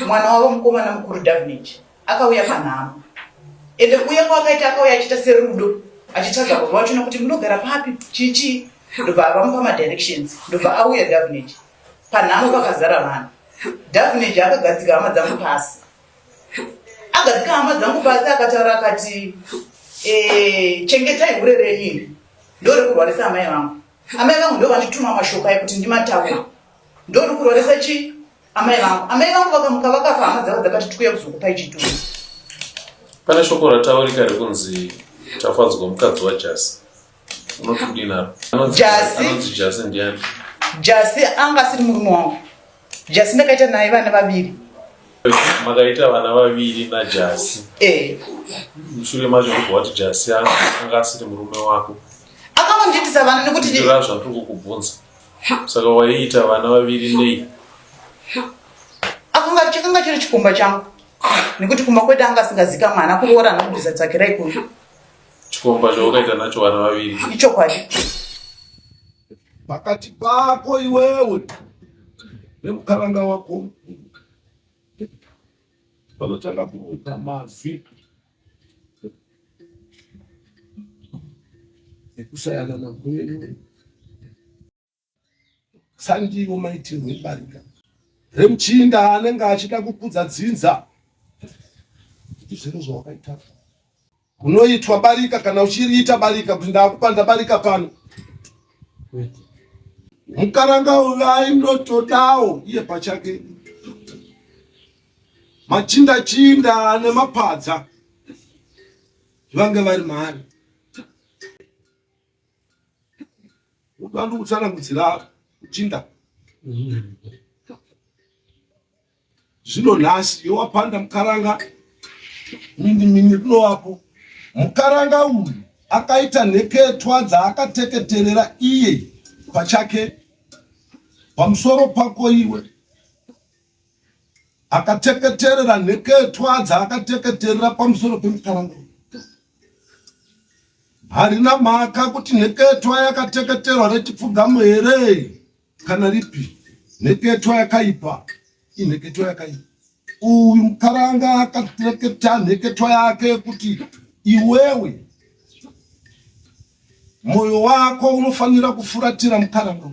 Mwana wavo mukomana mukuru Davinage akauya panhamo. Ende kuuya kwaakaita akauya achiita serudo achitsvaga baba vachona kuti munogara papi chii chii ndobva avamupa madirections ndobva auya Davinage. Panhamo pakazara vanhu. Davinage akagadzika hama dzangu pasi. Agadzika hama dzangu pasi akataura akati eh, chengetai hure renyu iri ndorikurwarisa amai vangu. Amai vangu ndovandituma mashoko ayo kuti ndimataure. Ndorikurwarisa chii? Amai vangu. Amai vangu vakamuka vakafa hama dzavo dzakati tikuya kuzokupai chitupa. Pane shoko rataurika rekunzi Tafadzwa mukadzi waJasi. Unoti kudini apa? Jasi. Anonzi Jasi ndiani? Jasi anga asiri murume wangu. Jasi ndakaita naye vana vaviri. Makaita vana vaviri naJasi. Eh. Mushure macho ndobva wati Jasi anga asiri murume wako. Akangondiitisa vana nekuti ndira zvandiri kukubvunza. Saka waiita vana vaviri nei? Akanga chakanga chiri chikomba changu. Nekuti kumba kwedu anga asingazika mwana kuroora anokubvisa tsakirai kuno. Chikomba chawakaita nacho vana vaviri. Ichokwadi. Pakati pako iwewe nemukaranga wako panotanga kuita mazwi ekusayanana kwenyu sandiwo maitirwo ebarika remuchinda anenge achida kukudza dzinza kuti zviro zvawakaita unoitwa barika kana uchiriita barika kuti ndakupanda barika pano mukaranga uyu aindotodawo iye pachake machinda chinda nemapadza vange vari maari Ndikutsanangudzira kuchinda. Zvino nhasi yowapanda mukaranga mini mini rinowapo. Mukaranga uyu akaita nheketwa dzaakateketerera iye pachake pamusoro pako iwe akateketerera nheketwa dzaakateketerera pamusoro pemukaranga uyu. Harina mhaka kuti nheketwa yakateketerwa rechipfugamo here kana ripi. Nheketwa yakaipa inheketwa yakaipa. Uyu mukaranga akateketa nheketwa yake yekuti iwewe moyo wako unofanira kufuratira mukaranga.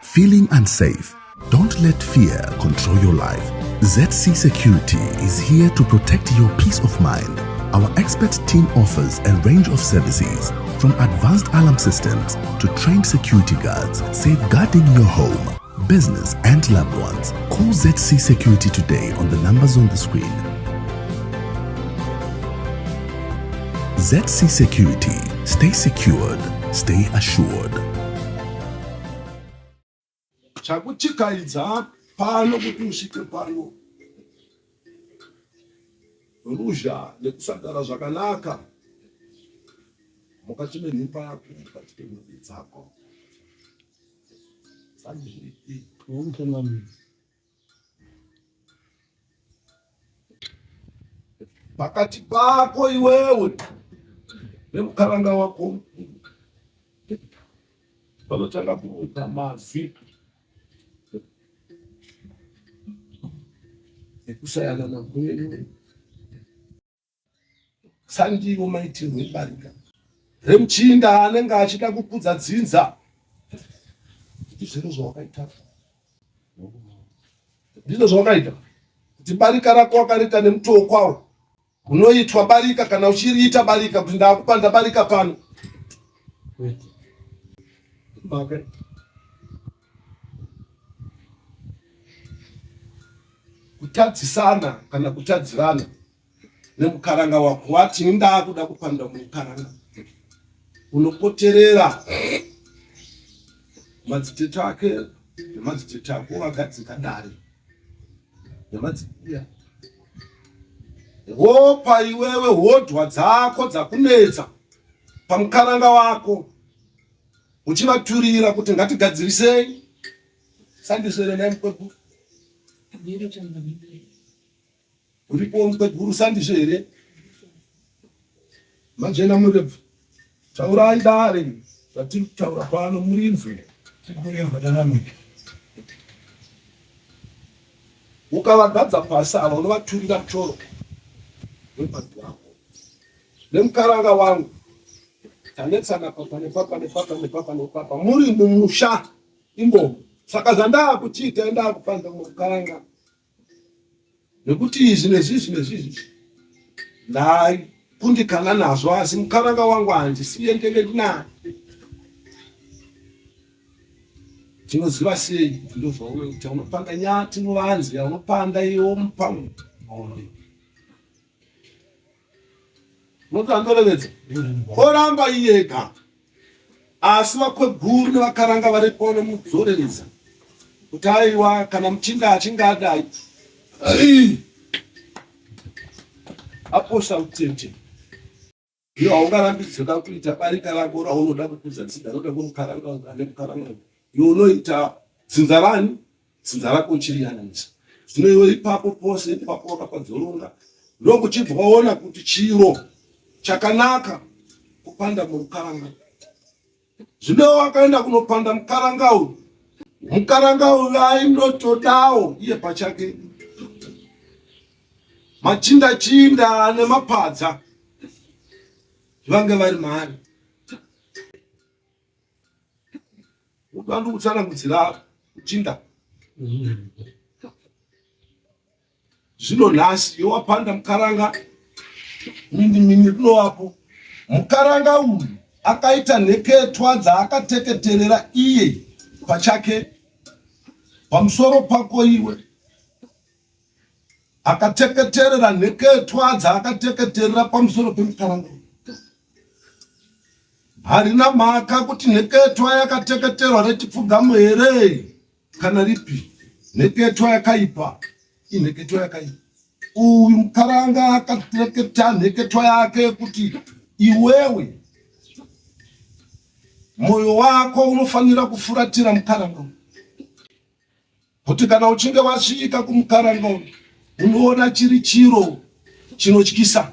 Feeling unsafe? Don't let fear control your life. ZC Security is here to protect your peace of mind. Our expert team offers a range of services from advanced alarm systems to trained security guards, safeguarding your home, business, and loved ones. Call ZC Security today on the numbers on the screen. ZC Security. Stay secured, stay assured. Chakutikaidza pano kuti usvike pano ruzha nekusagara zvakanaka mukati menhimba yako mukati pemhuri dzako sandizviiti pakati pako iwewe nemukaranga wako panotanga kuita mazwi ekusayanana kwenyu sandiwo maitirwo ebarika remuchinda anenge achida kukudza dzinza kuti zviro zvawakaita ndizvo zvawakaita kuti barika rako wakariita nemutoo kwawo unoitwa barika kana uchiriita barika kuti ndakupanda barika pano okay. Kutadzisana kana kutadzirana nemukaranga wako wati ini ndaakuda kupanda mukaranga unopoterera madzitete ake nemadzitete ako vagadzika dare nemadzibuya wopa iwewe hodwa dzako dzakunetsa pamukaranga wako uchivaturira kuti ngatigadzirisei sandisere nai mukweguru uripo mukweguru sandizvo here majena murebvu taurai dare zvatiri kutaura pano murinzwe. Ukavagadza pasi ava unovaturira mutoro wepasi wako nemukaranga wangu tanetsana papa nepapa nepapa nepapa nepapa muri mumusha imomo saka zvandaakuchiita ndakupanda mukaranga nekuti izvi nezvizvi nezvizvi ndaikundikana nazvo asi mukaranga wangu handisiye ndenge ndinaye Tinoziva sei kuti ndozvaunoita? Unopanda nyati muvanze yaunopanda iwe womupa mombe. Unoti andorevedza oramba iyega, asi vakweguru nevakaranga varipo vanomudzoreredza kuti aiwa, kana muchinda achinge adai aposa utete Iwe haungarambidzwe ka kuita barika rako raunoda kukudza dzinza roda kumukaranga ane mukaranga iwe unoita dzinza rani dzinza rako uchiriyananisa zvino iwe ipapo pose ipapo wakapadzoronga ndokuchibva waona kuti chiro chakanaka kupanda murukaranga Zvino wakaenda kunopanda mukaranga uyu. Mukaranga uyu aindotodawo iye pachake machinda chinda nemapadza vange vari maari. Unoda kuchinda. Zvino nhasi iwe wapanda mukaranga mini mini rinovapo. Mukaranga uyu akaita nheketwa dzaakateketerera iye pachake pamusoro pako iwe. Akateketerera nheketwa dzaakateketerera pamusoro pemukaranga uyu. Harina mhaka kuti nheketwa yakateketerwa rechipfugamo here kana ripi nheketwa yakaipa inheketwa yakaipa uyu mukaranga akateketa nheketwa yake yekuti iwewe mwoyo wako unofanira kufuratira mukaranga kuti kana uchinge wasvika kumukaranga uyu unoona chiri chiro chinotyisa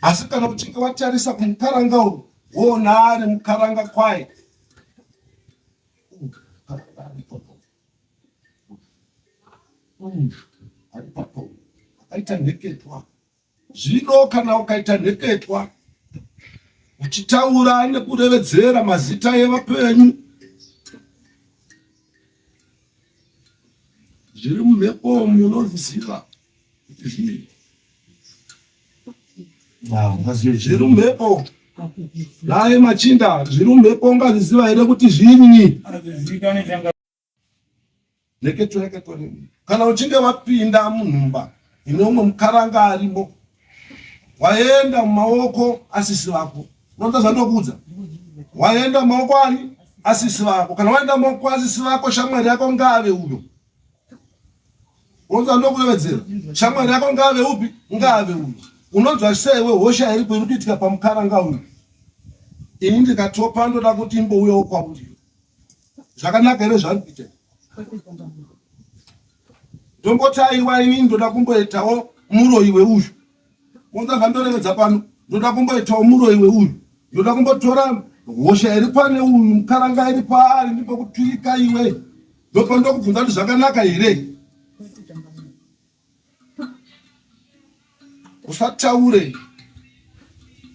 asi kana uchinge watarisa kumukaranga uyu woona ari mukaranga kwaye Akaita nheketwa. Zvino kana ukaita nheketwa uchitaura nekurevedzera mazita evapenyu zviri mumhepo munozviziva kuti zvii Zviri mumhepo. Naye machinda, zviri mumhepo ungazviziva here kuti zvinyi? Neketo yakaitwa nemi. Kana uchinge wapinda munhumba ine umwe mukaranga arimo, waenda mumaoko asisi vako. Unoita zvandokuudza? Waenda mumaoko ani? Asisi vako. Kana waenda mumaoko asisi vako, shamwari yako ngaave uyo. Unonzwa ndokurevedzera. Shamwari yako ngaave upi? Ngaave uyu. Unonzwa sei we hosha iripo iri kuitika pamukaranga uyu? Ini ndikatopa ndoda kuti imbouyawo kwauri. Zvakanaka here zvaari kuita? Ndomboti aiwa ini ndoda kumboitawo muroyi weuyu. Unonzwa zvandorevedza pano? Ndoda kumboitawo muroyi weuyu. Ndoda kumbotora hosha iri pane uyu mukaranga iri paari ndimbokuturika iwe. Ndopandokubvunza kuti zvakanaka here? Usataure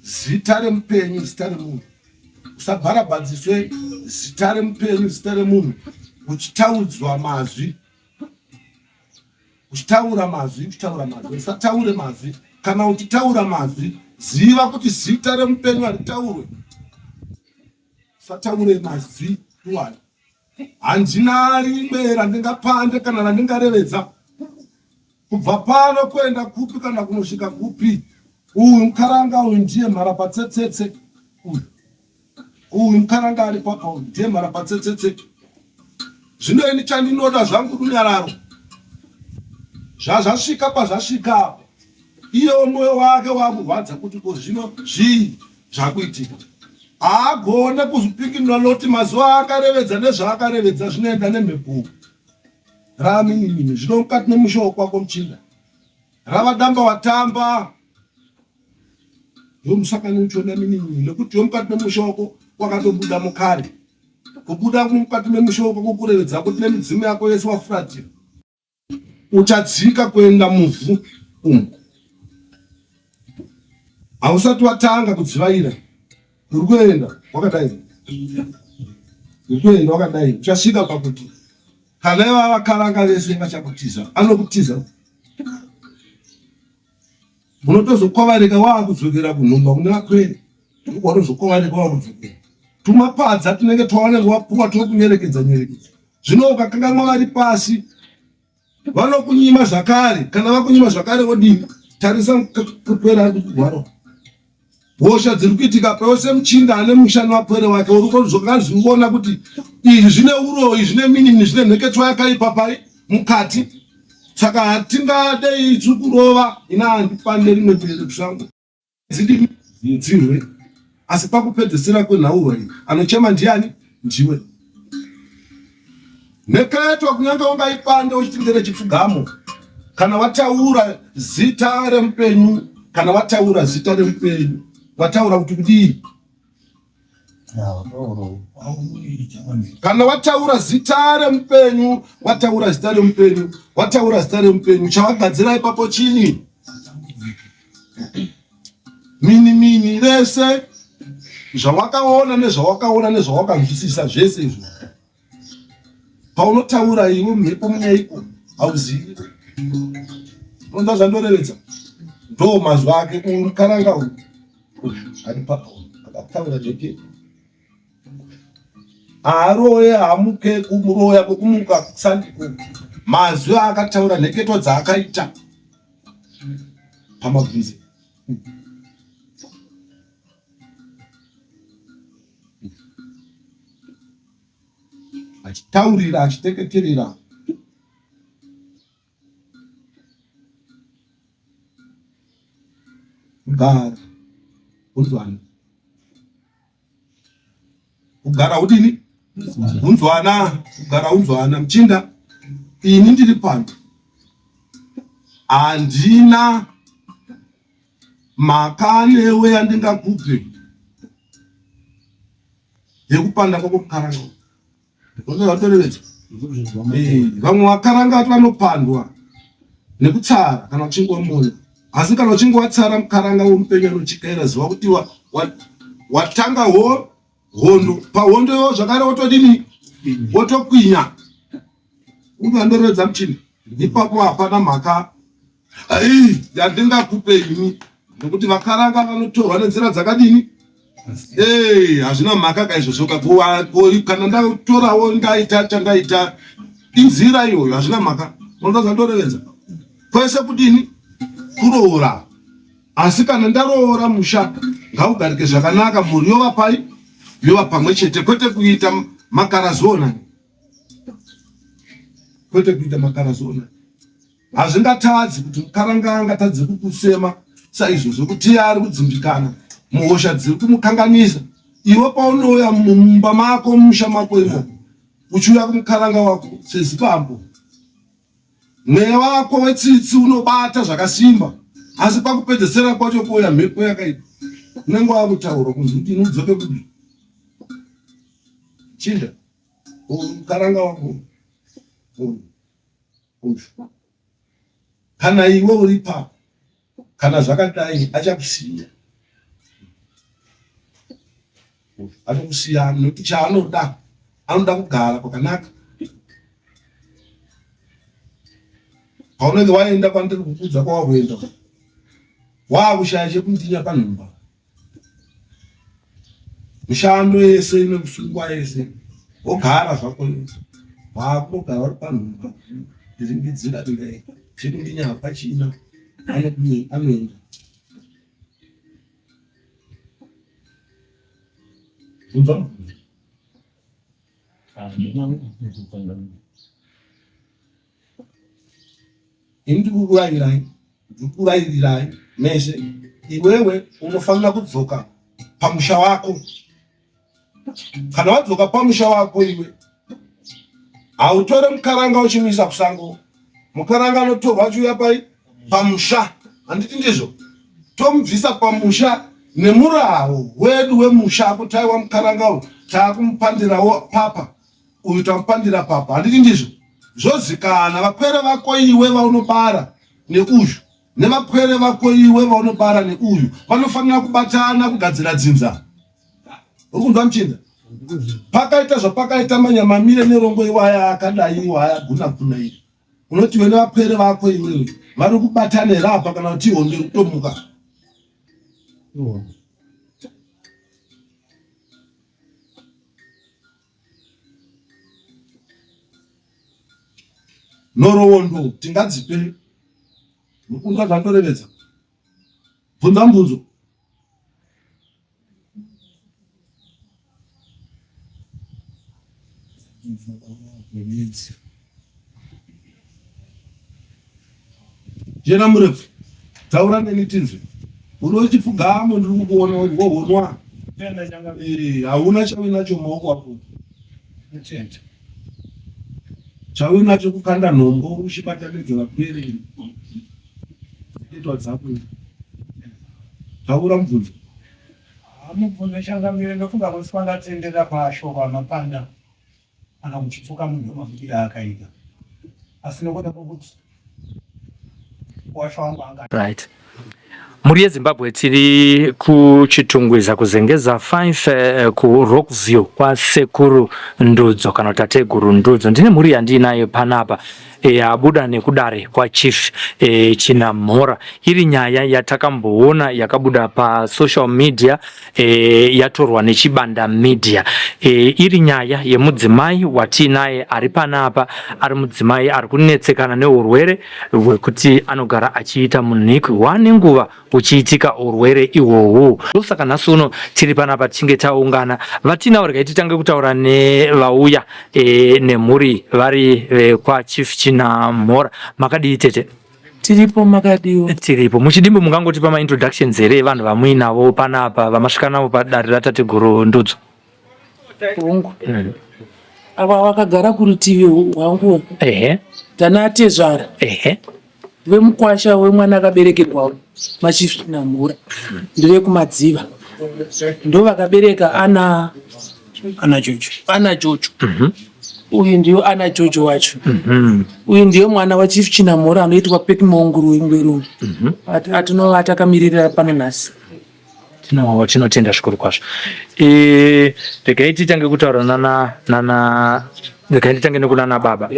zita remupenyu, zita remunhu. Usabharabhadziswe zita remupenyu, zita remunhu uchitaudzwa mazwi uchitaura mazwi uchitaura mazwi usataure mazwi kana uchitaura mazwi ziva kuti zita remupenyu haritaurwe usataure mazwi iwayo Handina rimwe randingapande kana randingarevedza kubva pano kuenda kupi kana kunosvika kupi. Uyu mukaranga uyu ndiye mharapatsetsetse uyu. Uyu mukaranga ari papa uyu ndiye mharapatsetsetse. Zvino ini chandinoda zvangu runyararo. Zvazvasvika pazvasvika apa. Iyewo moyo wake wakurwadza kuti ko zvino zvii zvakuitika. Haagone kuzvipinginura noti mazuva aakarevedza nezvaakarevedza zvinoenda nemhepo raminimini zvino mukati memusha wokwako muchinda rava damba watamba ndomusakani uchiona minimini nekuti yo mukati memusha wako wakatobuda mukare kubuda mukati memusha wako kukurevedza kuti nemidzimu yako yese wafuratira. Uchadzika kuenda muvhu umu. Hausati watanga kudzivaira. Uri kuenda wakadai. Uri kuenda wakadai. Uchasvika pakuti kana ivava vakaranga vese vachakutiza. Anokutiza. Unotozokwavarika waakudzokera kunhumba kune vakwere. Ndokwaunozokwavarika waakudzokera. Tumapadza tunenge twawanenge wapuwa tokunyerekedza nyerekedza. Zvino ukakanganwa vari pasi vanokunyima zvakare. Kana vakunyima zvakare wodini? Tarisa kupera ari kurwara. Hosha dziri kuitika pose muchinda ane musha nevapwere wake uri kuzviona kuti izvi zvine uroyi zvine minini zvine nheketwa yakaipa pai mukati saka hatingadei tiri kurova ina handipande rimwe bere kusango dzidini dzirwe asi pakupedzesera kwenhaurwa iyi anochema ndiani ndiwe Nheketwa kunyange ungaipande uchiti nderechipfugamo kana wataura zita remupenyu kana wataura zita remupenyu wataura kuti kudii kana wataura zita remupenyu wataura zita remupenyu wataura zita remupenyu chawagadzira ipapo chini mini mini rese zvawakaona nezvawakaona nezvawakanzwisisa zvese izvo paunotaura iwe mhepo munyaiko hauzivi unonzwa zvandorevedza ndo mazwi ake uyu mukaranga uyu ari papa akataura zveke haaroye haamuke kumuroya kwekumuka sandiko mazwi aakataura nheketwa dzaakaita pamabvunzi achitaurira achiteketerera kugara unzwana kugara udini unzwana kugara unzwana muchinda ini ndiri pano handina mhaka newe yandingakupe yekupanda kwako kukaranga vatorevedzwa vamwe vakaranga vati vanopandwa nekutsara kana uchinge wamoyo asi kana uchinge watsara mukaranga womupenyu anochikaira ziva kuti watanga ho hondo pahondo iwo zvakare wotodini wotokwinya ungandorevedza muchini ipapo hapana mhaka Ai, yandingakupe ini nokuti vakaranga vanotorwa nenzira dzakadini? Hey, hazvina mhaka ka izvozvo ka kana ndatorawo ndaita chandaita inzira iyoyo hazvina mhaka unoda zvandorevedza kwese kudini kuroora asi kana ndaroora musha ngaugarike zvakanaka mhuri yova pai yova pamwe chete kwete kuita makarazona kwete kuita makarazona Hazvingatadzi kuti mukaranga angatadze kukusema saizvozvo kuti iye ari kudzimbikana muhosha dziri kumukanganisa. Iwe paunouya mumba mako mumusha mako imomo uchiuya kumukaranga wako sezibambo, mweya wako wetsitsi unobata zvakasimba, asi pakupedzesera kwacho kuuya mhepo yakaipa unenge wakutaura kunzi kuti ini udzoke kubi chinda mukaranga wako uyu. Uyu kana iwe uri ipapo kana zvakadai achakusiya anokusiya nokuti chaanoda anoda kugara kwakanaka paunenge waenda kwandiri kukudza kwawakuenda wakushaya chekundinya panhumba Mishando yese inekusungwa yese wogara zvako wakugara uri panhumba ndiringidzira ndingai chekundinya hapachina anoenda bvunza mubvunzo. Ini ndikukurayirai, ndikukurairirai mese, iwewe unofanira kudzoka pamusha wako. Kana wadzoka pamusha wako iwe, hautore mukaranga uchimuisa kusango. Mukaranga anotorwa achiuya pai pamusha, handiti ndizvo? Tomubvisa pamusha nemurawo wedu wemusha kuti aiwa mukaranga uyu taakumupandirawo papa uyu tamupandira papa, handiti ndizvo? Zvozikana vapwere vako iwe vaunobara neuyu nevapwere vako iwe vaunobara neuyu vanofanira kubatana kugadzira dzinza. Uri kunzwa muchinda? Pakaita zvapakaita manyamamire nerongo iwaya akadai iwaya guna guna iri. Unoti iwe nevapwere vako iwewe vari kubatana here apa kana kuti ihondo iri kutomuka? Nhoroondo tingadzipe mukunzwa zvandorevedza. Bvunza mubvunzo. Jena murefu, taura neni tinzwe. Uri wechipfugamo ndiri kukuona wohonwa. Eh, hauna chauinacho mumaoko ako. Chauinacho kukanda nhombo uchibatanidza vapwere. Itwa dzako. Taura mubvunzo. Mubvunzo changamire ndofunga kuti kwandatendera pashoko amapanda kana kuchipfuka munhu wemafukira aakaita asi nokuda kwokuti wacho wangu anga right mhuri yezimbabwe tiri kuchitungwiza kuzengeza 5 eh, kurockview kwasekuru ndudzo kana kuti tateguru ndudzo ndine mhuri yandiinayo panapa yabuda nekudare kwachief e, Chinamhora iri nyaya yatakamboona yakabuda pasocial media e, yatorwa nechibanda media e, iri nyaya yemudzimai watiinaye ari panapa ari mudzimai ari kunetsekana neurwere hwekuti anogara achiita munhikwi hwane nguva huchiitika urwere ihwohwu. Ndosaka nhasi uno tiri panapa tichinge taungana. Vatinawo regai titange kutaura nevauya e, nemhuri vari vekwaChief Chinamhora. Makadii tete? Tiripo, makadiwo? Tiripo. Muchidimbu mungangotipa maintroductions here evanhu vamuinavo panapa vamasvika navo padare ratateguru Ndudzo? Hongu. Ava vakagara kurutivi hwangu. Ehe. Tana atezvara. Ehe. Vemukwasha wemwana akaberekerwa machief Chinamhora ndevekumadziva ndovakabereka ana ana Jojo ana Jojo uyu ndiyo ana Jojo wacho uyu ndiyo mwana wachief Chinamhora anoitwa Pekimonguru wengwerume atinova atakamirira pano nhasi. Tino tinotenda zvikuru kwazvo. E, regai titange kutaura nana nana regai nditange nekunana baba.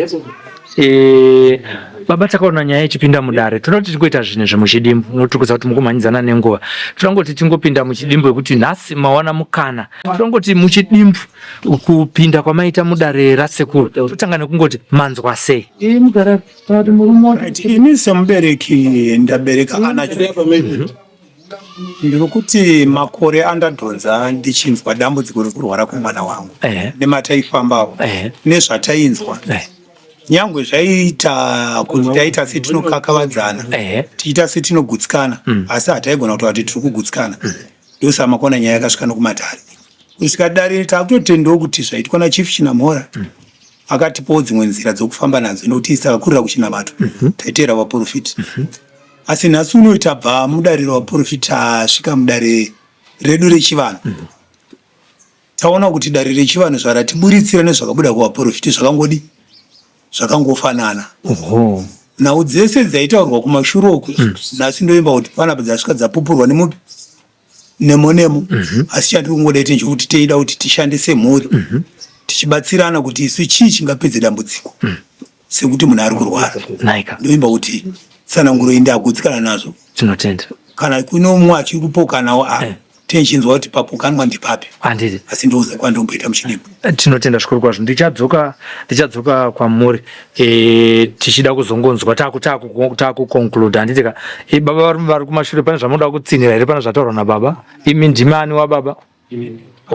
E, baba takaona nyaya ichipinda mudare toda kuti tingoita zvinhu zvemuchidimbu notikudza kuti mukumhanyidzana nenguva toda ngoti tingopinda muchidimbu yekuti nhasi mawana mukana toda ngoti muchidimbu kupinda kwamaita mudare rasekuru totanga nekungoti manzwa sei Ini semubereki ndabereka ana Ndiri kuti makore andadhonza ndichinzwa dambudziko rekurwara kwemwana wangu nemataifambawo nezvatainzwa nyangwe zvaiita kuti taita setinokakavadzana tichiita setinogutsikana mm. asi hataigona kutaura kuti tiri kugutsikana mm. ndosaka makuona nyaya yakasvika nokumatare kusvika dare takutotendawo kuti zvaitwa nachief chinamhora mm. akatipawo dzimwe nzira dzokufamba nadzo nokuti takakurira kuchinamato mm -hmm. taiteera vaprofiti mm -hmm. Asi nhasi unoyu tabva mudare ravaporofita tasvika mudare redu rechivanhu. Mm -hmm. Taona kuti dare rechivanhu zvaratiburitsira nezvakabuda kuvaporofiti zvakangodi zvakangofanana. Oho. Nhau dzese dzaitaurwa kumashure uku mm. nhasi ndoimba kuti panapa dzasvika dzapupurwa nemupi nemo nemo mm -hmm. asi chandiri kungoda ite nchekuti teida kuti tishande semhuri mm -hmm. tichibatsirana kuti isu chii chingapedze dambudziko mm. sekuti munhu ari kurwara ndoimba kuti tsananguro iyi ndagutsikana nazvo tinotenda kana kune umwe achiri kupokanawo a eh. tenchinzwa kuti papokanwa ndipapi handiti asi ndouza kwandomboita muchidimbu eh, tinotenda zvikuru kwazvo ndichadzoka ndichadzoka kwamuri e, tichida kuzongonzwa takuconclude handiti ka e, baba vari kumashure pane zvamunoda kutsinhira here pane zvataurwa nababa imi ndimi ani wababa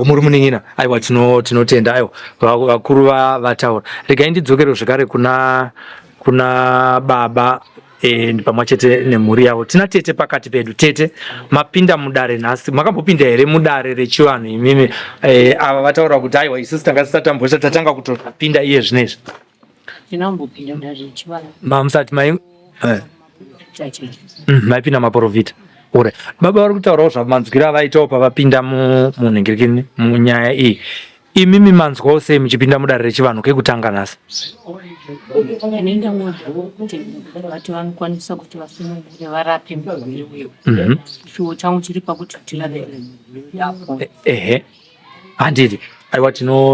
Muri munin'ina aiwa tinotenda aiwa vakuru vataura regai ndidzokere zvekare kuna kuna baba e, pamwe chete nemhuri yavo tina tete pakati pedu tete mapinda mudare nhasi makambopinda here mudare rechivanhu imimi e, ava vataura kuti aiwa isusu tanga tisati tatanga kutopinda iye zvinezvi Ndinombopinda mudare rechivanhu. Mamusati mai eh. Maipinda maporofita. Ure. Baba vari kutaurawo zvamanzwiro avaitawo pavapinda munhingirikini munyaya iyi. Imimi manzwawo sei muchipinda mudare rechivanhu kekutanga nhasi? Ini ndamuudzawo kuti vati vanokwanisa kuti vasunungure varape murwere uyu. Chishuwo changu chiri pakuti tirape murwere. Ehe. Handiti. Aiwa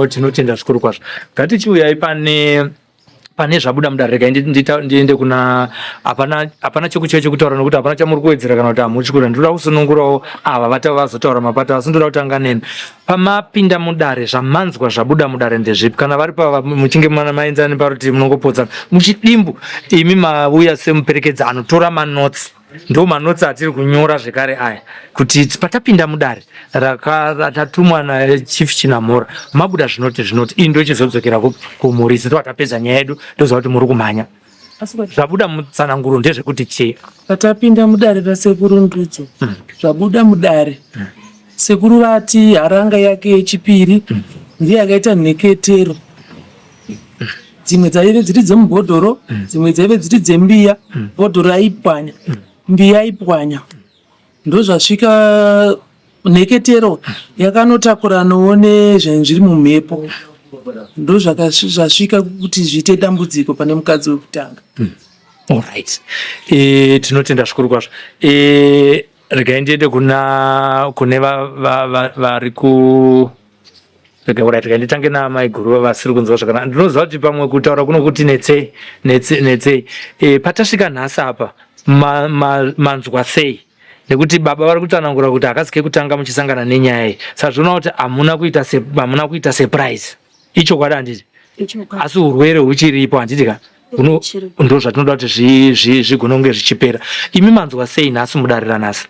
tinotenda zvikuru kwazvo. Ngatichiuyai pane pane zvabuda mudare regai ndiende kuna hapana hapana chekuchaya chekutaura nokuti hapana chamuri kuwedzera kana kuti hamuchi kuda ndinoda kusunungurawo ava vata vazotaura mapato asi ndoda kutanga nemi pamapinda mudare zvamanzwa zvabuda mudare ndezvipi kana vari pava muchinge maenzana neparutivi munongopotsana muchidimbu imi mauya semuperekedzi anotora manotsi Ndo manotsi atiri kunyora zvekare aya kuti patapinda mudare ratatumwa naChief Chinamhora mabuda zvinoti zvinoti ini ndochizodzokera kumhuri isu tova tapedza nyaya yedu ndoziva kuti muri kumhanya zvabuda mutsananguro ndezvekuti chii patapinda mudare rasekuru Ndudzo zvabuda mudare sekuru vati haranga yake yechipiri ndiye akaita nheketero dzimwe dzaive dziri dzemubhodhoro dzimwe dzaive dziri dzembiya bhodhoro aipwanya mbiya aipwanya ndozvasvika nheketero yakanotakuranawo nezvainge zviri mumhepo ndozvasvika kuti zviite dambudziko pane mukadzi wekutanga. Alright. E, tinotenda zvikuru kwazvo. E, regai ndiende kuna kune vari va, va, va ku Rega alright, rega nditange naamaiguru vasiri kunzwa zvakanaka. Ndinoziva kuti pamwe kutaura kuno kuti netsei netsei netsei. E, patasvika nhasi apa ma, ma, manzwa sei? Nekuti baba vari kutsanangura kuti hakasi kekutanga muchisangana nenyaya iyi. Saka zvinoona kuti hamuna kuita se, hamuna kuita surprise. Ichokwadi handiti? Asi urwere huchiripo handiti ka? Ndo zvatinoda kuti zvigone kunge zvichipera. Imi manzwa sei nhasi mudare ranhasi?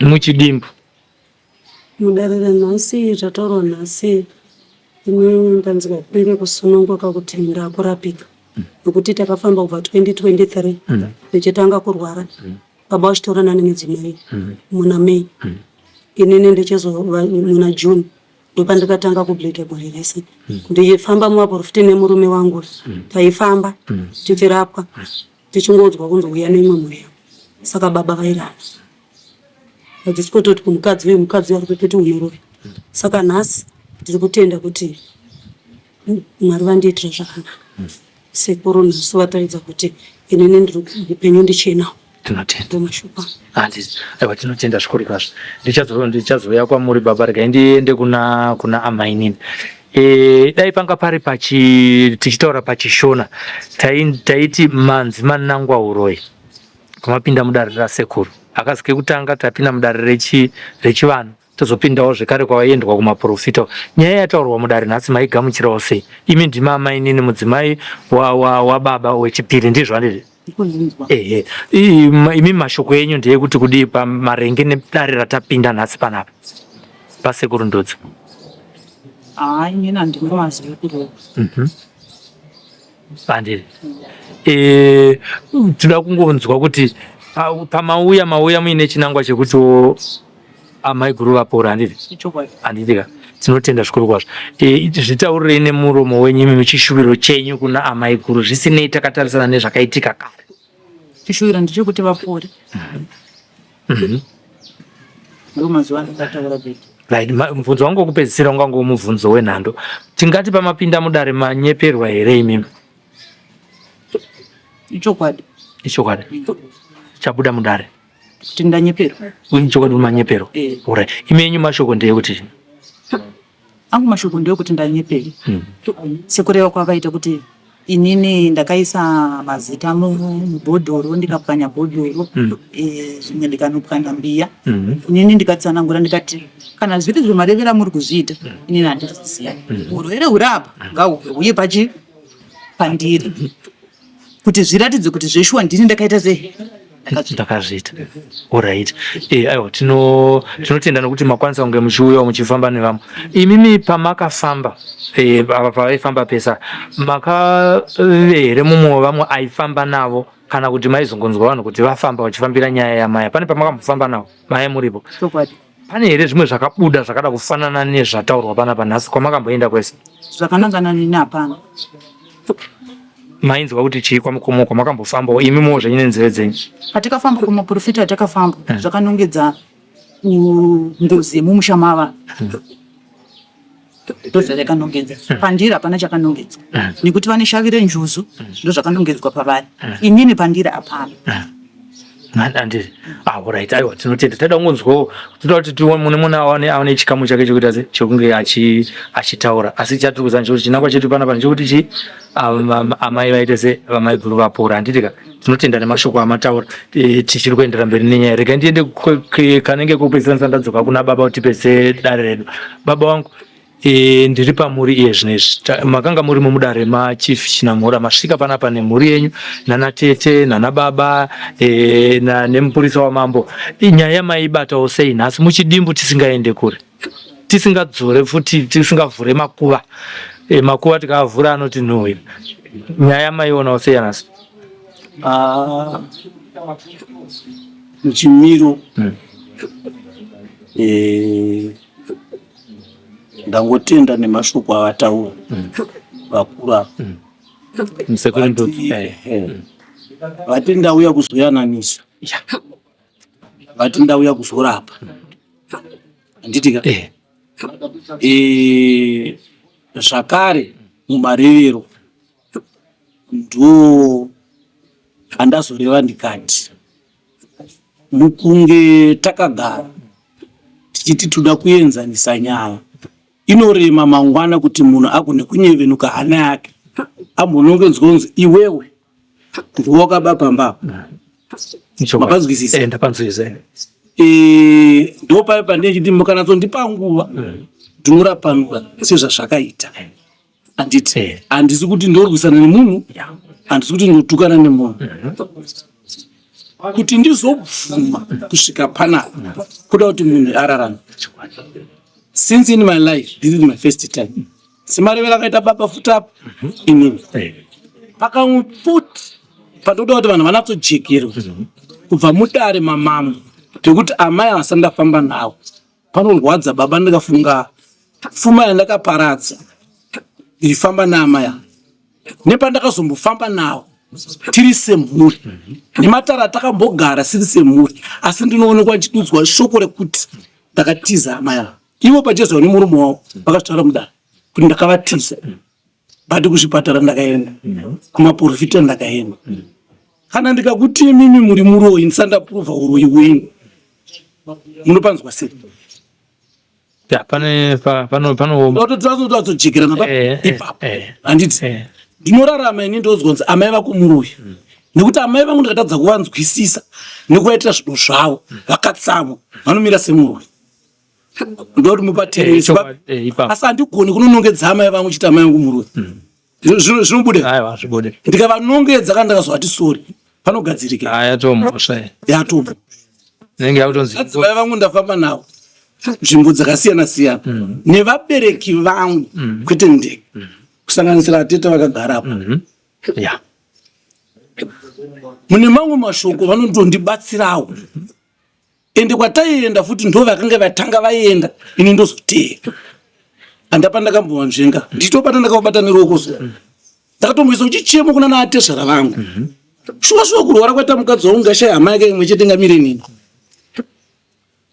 Muchidimbu. Mudare ranhasi zvataurwa nhasi ini ndanzwa kunge kusununguka kuti ndakurapika nekuti takafamba kubva 2023 ndichitanga kurwara baba vachitorana nemudzimai muna May inini ndichizova muna June ndopandakatanga kubleeder gore rese ndichifamba mumaporofita nemurume wangu taifamba tichirapwa tichingoudzwa kunzi uya neimwe mhuri yako saka baba vairamba vachisvikototi kumukadzi uyu mukadzi uyu ari kutoti unorova saka nhasi ndiri kutenda kuti mwari vandiitira zvakanaka sekuru nhasi vataridza kuti inini ndiri upenyu ndichinawo tinotenda aiwa tinotenda zvikuru kwazvo ndichazouya kwamuri baba regai ndiende kuna kuna amainini e, dai panga pari pachi tichitaura pachishona taiti manzi manangwa uroyi Pamapinda mudare rasekuru hakazi kekutanga tapinda mudare rechi rechivanhu tozopindawo zvekare kwaiendwa kumaporofita. Nyaya yataurwa mudare nhasi maigamuchirawo sei? Imi ndimi amainini mudzimai wababa wa, wa wechipiri ndizvo handiti? Ehe. Imi mashoko enyu ndeyekuti kudii pamarenge nedare ratapinda nhasi panapa pasekuru Ndudzi? Haa inini handina mazwi ekureva. Mhm. Handiri. Eh, tinoda kungonzwa kuti pamauya mauya muine chinangwa chekuti amaiguru vapora handiti? Handiti ka? Tinotenda zvikuru kwazvo. Eh, zvitaurirei nemuromo wenyu imi chishuviro chenyu kuna amaiguru zvisinei takatarisana nezvakaitika kare. Chishuviro ndechekuti vapore. Ndo mazuva andingataura bedzi. Right, mubvunzo wangu wekupedzisira ungangove mubvunzo wenhando. Tingati pamapinda mudare manyeperwa here imimi? Ichokwadi. Ichokwadi. Chabuda mudare. Kuti ndanyeperwa. Ichokwadi manyeperwa. Eh. Alright. Imi yenyu mashoko ndeyekuti Angu mashoko ndeyekuti ndanyeperwa. Sekureva kwavaita kuti inini ndakaisa mazita mubhodhoro ndikapwanya bhodhoro eh, zvimwe ndikanopwanya mbiya. Inini ndikatsanangura ndikati kana zviri zvemarevero amuri kuzviita inini handizviziva. Urwere huri apa ngahuuye pachi pandiri kuti zviratidze kuti zveshuwa ndini ndakaita sei ndakazviita orit eh, aiwa tinotenda nokuti makwanisa kunge muchiuyawo muchifamba nevamwe imimi pamakafamba eh, ava pavaifamba pesa makave here mumwe wevamwe aifamba navo kana kuti maizongonzwa vanhu kuti vafamba vachifambira nyaya yamaya pane pamakambofamba navo maya muripo Pane here zvimwe zvakabuda zvakada kufanana nezvataurwa panapa nhasi kwamakamboenda kwese? Zvakanangana neni hapana. Mainzwa kuti chii kwamukomo kwamakambofambawo imi muwo zvenyu nenzeve dzenyu? Patikafamba kumaporofita atakafamba zvakanongedza ngozi yemumusha mava. Ndozvayakanongedza. Pandiri hapana chakanongedzwa. Nekuti vane shavi renjuzu ndozvakanongedzwa pavari. Inini pandiri hapana. Handiti. Ah, alright. Aiwa tinotenda. Taida kungonzwawo toda kuti tione mune mune awane awane chikamu chake chekuita se chekunge achi achitaura. Asi chatiri kuziva ndechekuti chinangwa chedu panapa ndechekuti chi amai vaite se vamaiguru vapora. Handiti ka? Tinotenda nemashoko amataura. E, tichiri kuendera mberi nenyaya. Regai ndiende kanenge kokupedzisira ndisati ndadzoka kuna baba kuti tipedze dare redu. Baba wangu E, ndiri pamuri iye zvino izvi makanga murimo mudare machief Chinamhora masvika panapa nemhuri yenyu nana tete nana baba e, na, nemupurisa wamambo. Nyaya yamaibatawo sei nhasi muchidimbu tisingaende kure tisingadzore futi tisingavhure makuva e, makuva tikaavhura anoti nhuhwi. Nyaya yamaionawo sei yanhasi? Ah, muchimiro eh, ndangotenda nemashoko avataura vakuru ava. Sekuru Vati, Ndudzi. eh, vati ndauya kuzoyananisa, vati ndauya kuzorapa, handiti ka? Eh, zvakare mumarevero ndo andazoreva ndikati mukunge takagara tichiti toda kuenzanisa nyaya inorema mangwana kuti munhu agone kunyevenuka hana yake ambonongedzwa kunzi iwewe ndiwe wakaba pamba apa. Mapanzwisisa? Eh, ndapanzwisisa. Eh, ndopaye pandechiti mukanatsondipa nguva ndinorapanura sezvazvakaita. Handiti handisi kuti ndorwisana nemunhu, handisi kuti ndotukana nemunhu. Kuti ndizobvuma kusvika panapa kuda kuti munhu ararame. Since in my life this is my first time. Semarevero akaita baba futi apa inini pakamwe futi pandoda kuti vanhu vanatsojekerwa kubva mudare mamambo pekuti amai havasati ndafamba navo. Panorwadza baba ndikafunga pfuma yandakaparadza ndichifamba naamai ava nepandakazombofamba navo tiri semhuri nematare atakambogara siri semhuri, asi ndinoonekwa ndichidudzwa shoko rekuti ndakatiza amai ava. Ivo pachezvavo nemurume wavo vakazvitaura mudare kuti ndakavatiza, but kuzvipatara ndakaenda, kumaporofita ndakaenda. Kana ndikakuti imimi muri muroyi ndisati ndapuruvha uroyi hwenyu, munopanzwa sei? Ya, pane pano panooma. Totozodzojekerana pa ipapo. Handiti ndinorarama ini ndozwa kunzi amai vako muroyi. Nekuti amai vangu ndikatadza kuvanzwisisa nekuvaitira zvido zvavo vakatsamwa vanomira semuroyi. Ndoda kuti mupaterese. Asi handigoni kunonongedza amai vangu chiti amai vangu muroyi. Zvinobuda? Aiwa, hazvibude. Ndikavanongedza kana ndakazovati sorry panogadzirika. Ah, yatomhosva iyi. Yatomhosva. Inenge yakutonzi Madzimai vangu ndafamba navo nzvimbo dzakasiyana siyana nevabereki vangu kwete ndega kusanganisira atete vakagara apo. Yeah. Mune mamwe mashoko vanotondibatsirawo. Ende kwataienda futi ndo vakanga vatanga vaenda ini ndozoteera. Handapa ndakambovanzvenga ndichitobata ndakavabata neruoko so. Ndakatomboisa chichemo kuna naatezvara vangu. Shuwa shuwa kurwara kwaita mukadzi wangu ngashaya hama yake imwe chete ngamire nini.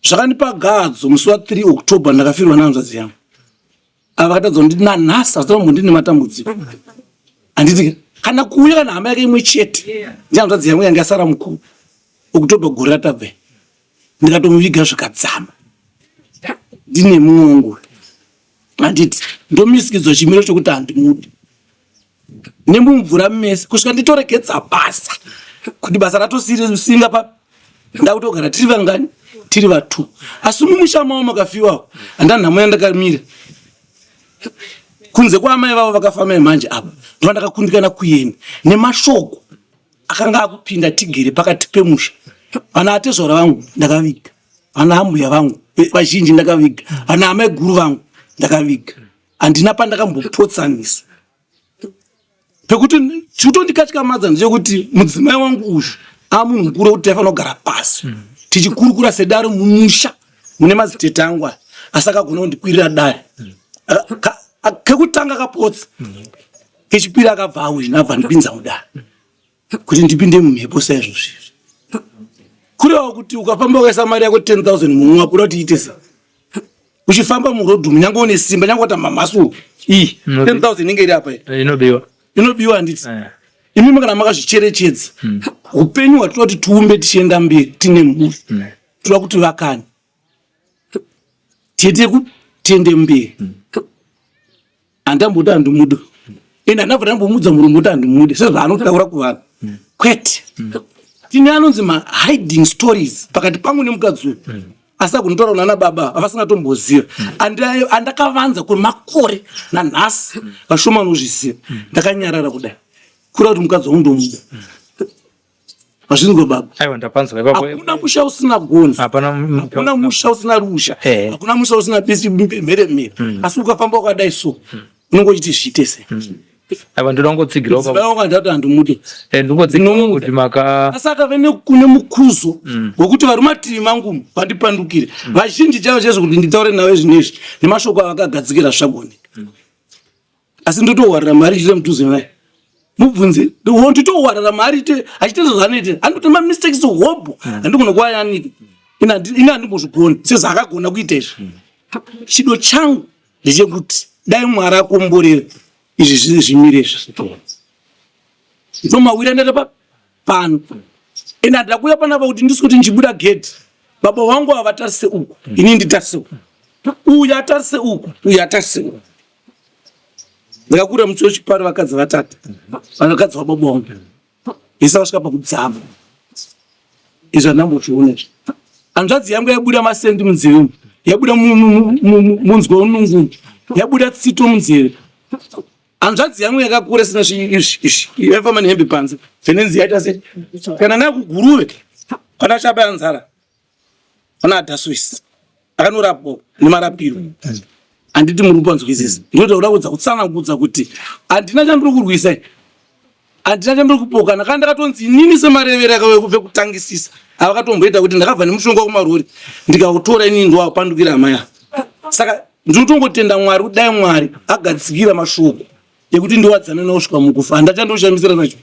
Zvakandipa gadzo musi wa 3 October ndakafirwa nehanzvadzi yangu. Ava vakatadza kunditi nanhasi havasati vambondini matambudziko. Handiti kana kuuya kana hama yake imwe chete ndihanzvadzi yangu yanga yasara mukuru October gore ratabva ndikatomuviga zvikadzama ndine mumwe wangu handiti ndomisikidzwa chimiro chokuti handimudi nemumvura mese kusvika nditoregedza basa kuti basa ratosiringa pa ndakutogara tiri vangani tiri vatu asi mumusha mavo makafiwawo handa nhamo yandakamira kunze kwaamai vavo vakafa mai manje apa ndovandakakundikana kuenda nemashoko akanga akupinda tigere pakati pemusha. Vana atezvara vangu ndakaviga, vana ambuya vangu vazhinji ndakaviga, vana amai guru vangu ndakaviga. Handina pandakambopotsanisa pekuti chitondikatyamadza ndechekuti mudzimai wangu uyu amunhu mukuru wekuti taifanira kugara pasi tichikurukura sedare mumusha mune madzitete angu aya, asi akagona kundikwirira dare. Kekutanga akapotsa, kechipiri akabva awina abva ndipinza mudare kuti ndipinde mumhepo saizvozvi izvi. Kureva kuti ukafamba ukaisa mari yako 10000 mumwe wabuda kuti iite sei? Uchifamba muroad umu nyange une simba nyange wata mamhasuru iyi 10000 inenge iri apa iyi. Inobiwa. Inobiwa handiti? Imimi kana makazvicherechedza upenyu hwatinoda kuti tiumbe tichienda mberi tine mhuri. Toda kuti vakane. Tiite tiende mberi. Handamboti handimude. Ende handabva ndambomuudza murume kuti handimude sezvaanotaura kuvanhu. Kwete. Tine anonzi ma hiding stories pakati pangu nemukadzi uyu. Asi akunitaura kunana baba avasingatomboziva. Andakavanza kwemakore nanhasi vashoma vanozviziva. Ndakanyarara kudai. Kureva kuti mukadzi wangu ndomuda. Mazvinzwa baba? Aiwa ndapanzwa ipapo. Hakuna musha usina gonzo. Hapana hakuna musha usina ruzha. Eh. Hakuna musha usina bisi mhere mhere. Asi ukafamba wakadai so unenge uchiti zviite sei? Aiwa ndoda kungotsigirawo pa. Baba ndati handimude. Eh ndingotsigirawo kuti maka Asi akave nekune mukuzo wekuti vari mativi mangu vandipandukire. Vazhinji chaivo chaizvo kuti nditaure navo zvinezvi nemashoko avakagadzikira zvichagoneka. Asi ndotohwarira mari ichite mudhuze naye. Mubvunze nditohwarira mari ite achite zvaanoita. Anoita ma mistakes hobho. Handigona kuayanika. Ini handimbozvigoni sezvaakagona kuita izvi. Chido changu ndechekuti dai Mwari akomborera izvi zvimire izvi. Ndomawira ndaita pa pano. Ende handina kuuya panapa kuti ndisi kuti ndichibuda gedhi. Baba vangu ava vatarise uku, ini nditarise uku. Uyu atarise uku, uyu atarise uku. Ndakakura musi wechipari vakadzi vatatu. Vakadzi vababa vangu. Vese vasvika pakudzama. Izvi handambozviona izvi. Hanzvadzi yangu yabuda masendi munzeve umu. Yabuda munzwa unungu. Yabuda tsito munzeve. Hanzvadzi yangu yakakura isina izvi izvi. Yaifamba nehembe panze. Venenzi yaita sei? Kana nayo kuguruve. Kana achabaya nzara. Kana adhaswisi. Akanorapwa nemarapiro. Handiti muri kupanzwisisa. Ndinoda kuda kutsanangudza kuti handina chandiri kurwisa. Handina chandiri kupokana kana ndakatonzi inini semarevere akavekutangisisa avakatomboita kuti ndakabva nemushonga kumarori ndikautora inini ndowapandukira hama yavo. Saka ndinotongotenda Mwari kuti dai Mwari agadzikira mashoko ekuti ndiwadzane nawo kusvika mukufa. Handachandoshamisira nacho.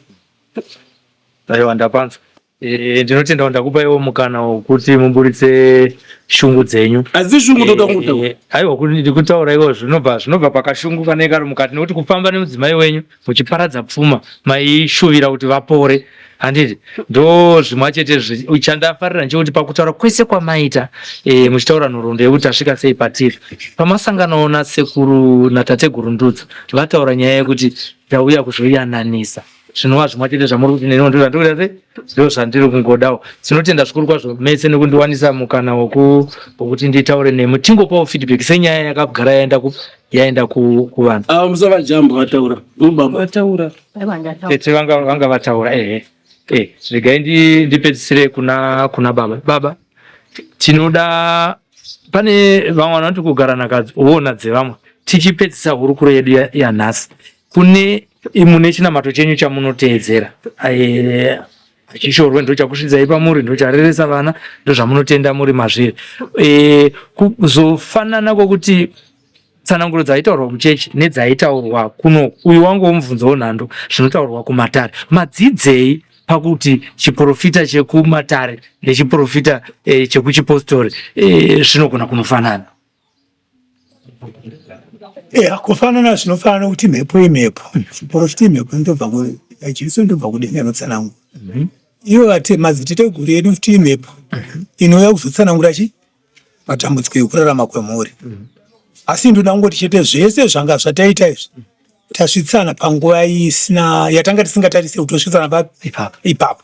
Aiwa ndapanzwa. Eh, ndinotenda ndakupaiwo mukana wokuti muburitse shungu dzenyu. Asi shungu ndoda kutaura. Eh, aiwa ndikutaura iwo zvinobva zvinobva pakashungu kanenge kari mukati nekuti kufamba nemudzimai wenyu muchiparadza pfuma maishuvira kuti vapore handiti ndo zvimwa chete chandafarira nchekuti pakutaura kwese kwamaita e, muchitaura nhoroondo yekuti tasvika sei patiri pamasanganawo nasekuru natateguru Ndudzo vataura nyaya yekuti tauya kuzoyananisa zvinova zvimwa chete zvamuri kuti neniwo ndozvandiri kuita sei ndo zvandiri kungodawo tinotenda zvikuru kwazvo mese nekundiwanisa mukana wokuti nditaure nemi tingopawo feedback senyaya yakagara yaenda ku yaenda kuvanhu ava musavajamba vataura baba vataura tete vanga vanga vataura ehe eh regai ndipedzisire kuna kuna baba baba tinoda pane vamwe vanoti kugara nhaka woona dzevamwe tichipedzisa hurukuro yedu yanhasi kune mune chinamato chenyu chamunoteedzera hachishorwe ndochakusvidzai pamuri ndochareresa vana ndozvamunotenda muri mazviri e, kuzofanana kwokuti tsananguro dzaitaurwa kuchechi nedzaitaurwa kuno uyu wangu womubvunzo wonhando zvinotaurwa kumatare madzidzei pakuti chiprofita chekumatare nechiprofita e, chekuchipostori e, zvinogona kunofanana Yeah, kufanana zvinofanana nokuti mhepo imhepo chiprofita imhepo inotobva Jesu inotobva kudenga inotsanangura mhm. ivo vati madziteteguru edu futi imhepo mhm. inouya kuzotsanangura chi matambudziko ekurarama kwemhuri mhm. asi ndoda kungoti chete zvese zvanga zvataita izvi tasvitsana panguva isina yatanga tisingatarise kuti tosvitsana papi ipapo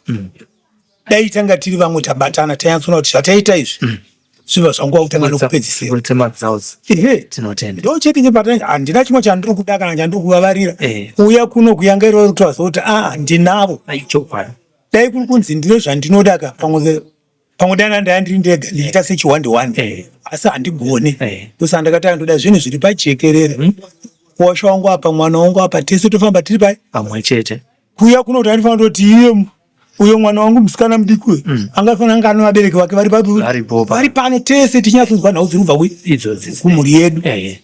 dai tanga tiri vamwe tabatana tanyatsoona kuti zvataita izvi mm. zviva zvanguva kutanga nokupedzisira ehe tinotenda ndo chete chepatanga handina chimwe chandiri kuda kana chandiri kuvavarira eh. kuuya kuno kuyanga iroro kutaza kuti a ah, ndinavo dai kuri kunzi ndine zvandinoda ka pamwe pamwe dai ndaya ndiri ndega ndichiita sechihwande hwande eh. asi handigoni eh. ndosa ndakati ndoda zvinhu zviri pajekerere hmm. kuwasha wangu apa mwana wangu apa tese tofamba tiri pai pamwe chete kuuya kuno kuti anofanira kutoti iye uyo mwana wangu musikana mudiki uyu mm. angafanira anga ane vabereki vake vari vari pano tese tinyatsonzwa nhau dziri kubva kumhuri yedu eh, eh.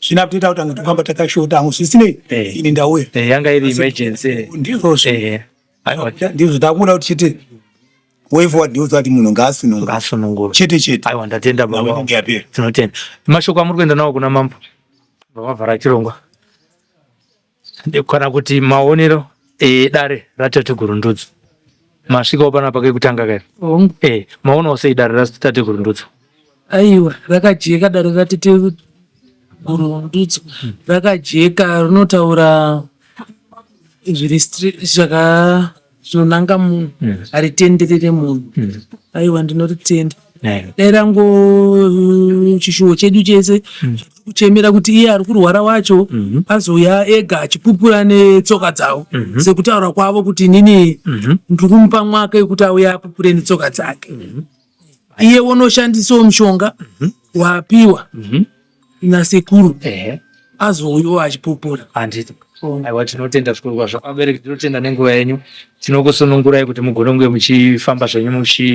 zvino akutoita kuti ange tofamba takashota angu zvisinei eh. ini ndauya yanga iri emergency ndizvozvo ndizvo takungoda kuti chete. Way forward ndeyekuti kuti munhu ngaasunungurwe. Ngaasunungurwe. Chete chete. Aiwa ndatenda baba. Nhau inenge yapera. Tinotenda. Mashoko amuri kuenda nawo kuna mambo. Vavavhara chirongwa. Kana kuti maonero edare ratateguru Ndudzo. Masvikawo panapa kekutanga kai? Hongu. Eh, maonawo sei dare ratateguru Ndudzo? Aiwa, rakajeka dare rateteguru Ndudzo. Rakajeka rinotaura zviri zvaka zvinonanga munhu mm. haritenderere munhu mm. aiwa ndinoritenda dai rango chishuwo chedu chese mm. kuchemera kuti iye ari kurwara wacho mm -hmm. azouya ega achipupura netsoka dzavo mm -hmm. sekutaura kwavo kuti inini mm -hmm. ndiri kumupa mwaka yekuti auye apupure netsoka dzake mm -hmm. iye wonoshandisawo mushonga mm -hmm. wapiwa mm -hmm. nasekuru azouyawo achipupura. Handiti. Aiwa tinotenda zvikuru kwazvo. Vabereki tinotenda nenguva yenyu. Tinokusunungurai kuti mugone kunge muchifamba zvenyu muchi.